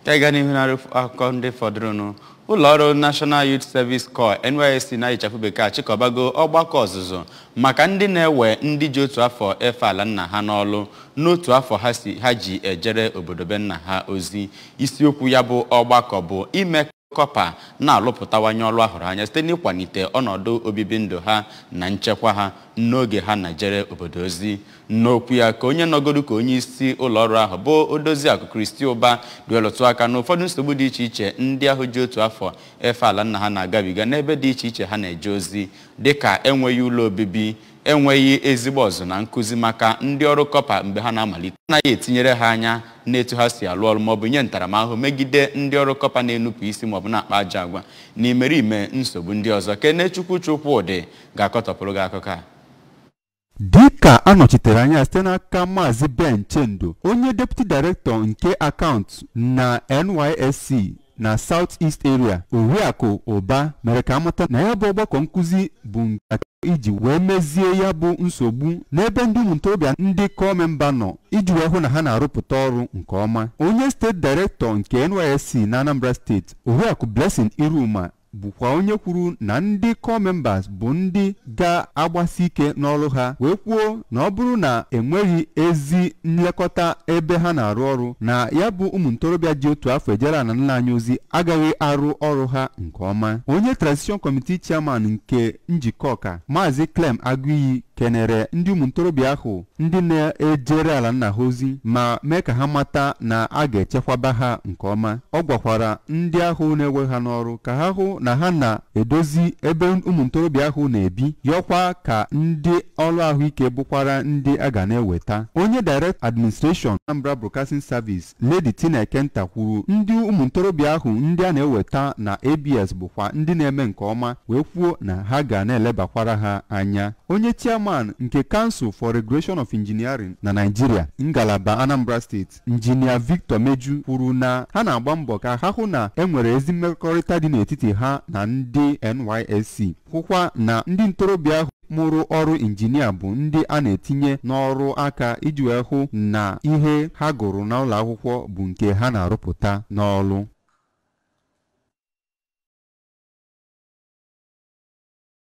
Ka ịga n'ihu na akụkọ ndị fọdụrụnụ, ụlọọrụ National Youth Service Corps, NYSC na ịchafụ bekee, achịkọbago ọgbakọ ọzụzụ maka ndị na-ewe ndị ji otu afọ efe ala nna ha n'ọlụ n'otu afọ ha si ha ji ejere obodo be nna ha ozi. Isiokwu ya bụ ọgbakọ bụ ime kọpa na-alụpụtawanye ọlụ ahụrụ anya site n'ịkwalite ọnọdụ obibi ndụ ha na nchekwa ha n'oge ha na-ejere obodo ozi. N'okwu ya ka onye nọgoro ka onye isi ụlọọrụ ahụ bụ Odoziakụ Kristi Ụba duelụtụ aka na ụfọdụ nsogbu dị iche iche ndị ahụ ji otu afọ efe ala nna ha na-agabiga n'ebe dị iche iche ha na-eje ozi, dịka enweghị ụlọ obibi, enweghị ezigbo ọzụ na nkụzi maka ndị ọrụ kọpa mgbe ha na-amalite, anaghị etinyere ha anya n'etu ha si alụ ọrụ maọbụ nye ntaramahụhụ megide ndị ọrụ kọpa na-enupụ isi maọbụ na-akpa ajọ agwa na imerime nsogbu ndị ọzọ. Kenechukwu Chukwudị ga-akọtọpụrụ gị akụkọ a. Dịka anọchitere anya site n'aka Maazị Ben Chendo, onye Deputy Director nke Akaụntụ na NYSC na South East Area, Oriakụ Ụba mere ka amata na ya bụ ọgbakọ nkụzi bụ nke iji wee mezie ya bụ nsogbu n'ebe ndị ụmụ ntorobịa ndị corps member nọ, iji wee hụ na ha na-arụpụta ọrụ nke ọma. Onye Steeti Director nke NYSC na Anambra Steeti, Oriakụ Blessing Iruma, bụkwa onye kwuru na ndị corps members bụ ndị ga-agbasi ike n'ọrụ ha, wee kwuo na ọ bụrụ na enweghị ezi nlekọta ebe ha na-arụ ọrụ, na ya bụ ụmụ ntorobịa ji otu afọ ejere ala nna anyị ozi agaghị arụ ọrụ ha nke ọma. Onye Transition Committee Chairman nke njikọ ọka, Maazị Clem Agụiyi, kenere ndị ụmụ ntorobịa ahụ ndị na-ejere ala nna ha ozi ma mee ka ha mata na a ga-echekwaba ha nke ọma. Ọ gwakwara ndị ahụ na-ewe ha n'ọrụ ka ha hụ na ha na-edozi ebe ụmụ ntorobịa ahụ na-ebi, yọkwa ka ndị ọrụ ahụike bụkwara ndị a ga na-eweta. Onye Direct Administration, Anambra Broadcasting Service, Lady Tina Kenta, kwuru ndị ụmụ ntorobịa ahụ ndị a na-eweta na ABS bụkwa ndị na-eme nke ọma, wee kwuo na ha ga na-elebakwara ha anya. Onye Chairman nke Council for Regulation of Engineering na Nigeria, ngalaba Anambra Steeti, Injinia Victor Meju, kwuru na ha na-agba mbọ ka ha hụ na enwere ezi mmekọrịta dị n'etiti ha na ndị NYSC, hụkwa na ndị ntorobịa ahụ mụrụ ọrụ injinia bụ ndị a na-etinye n'ọrụ aka iji wee hụ na ihe ha gụrụ n'ụlọ akwụkwọ bụ nke ha na-arụpụta n'ọrụ.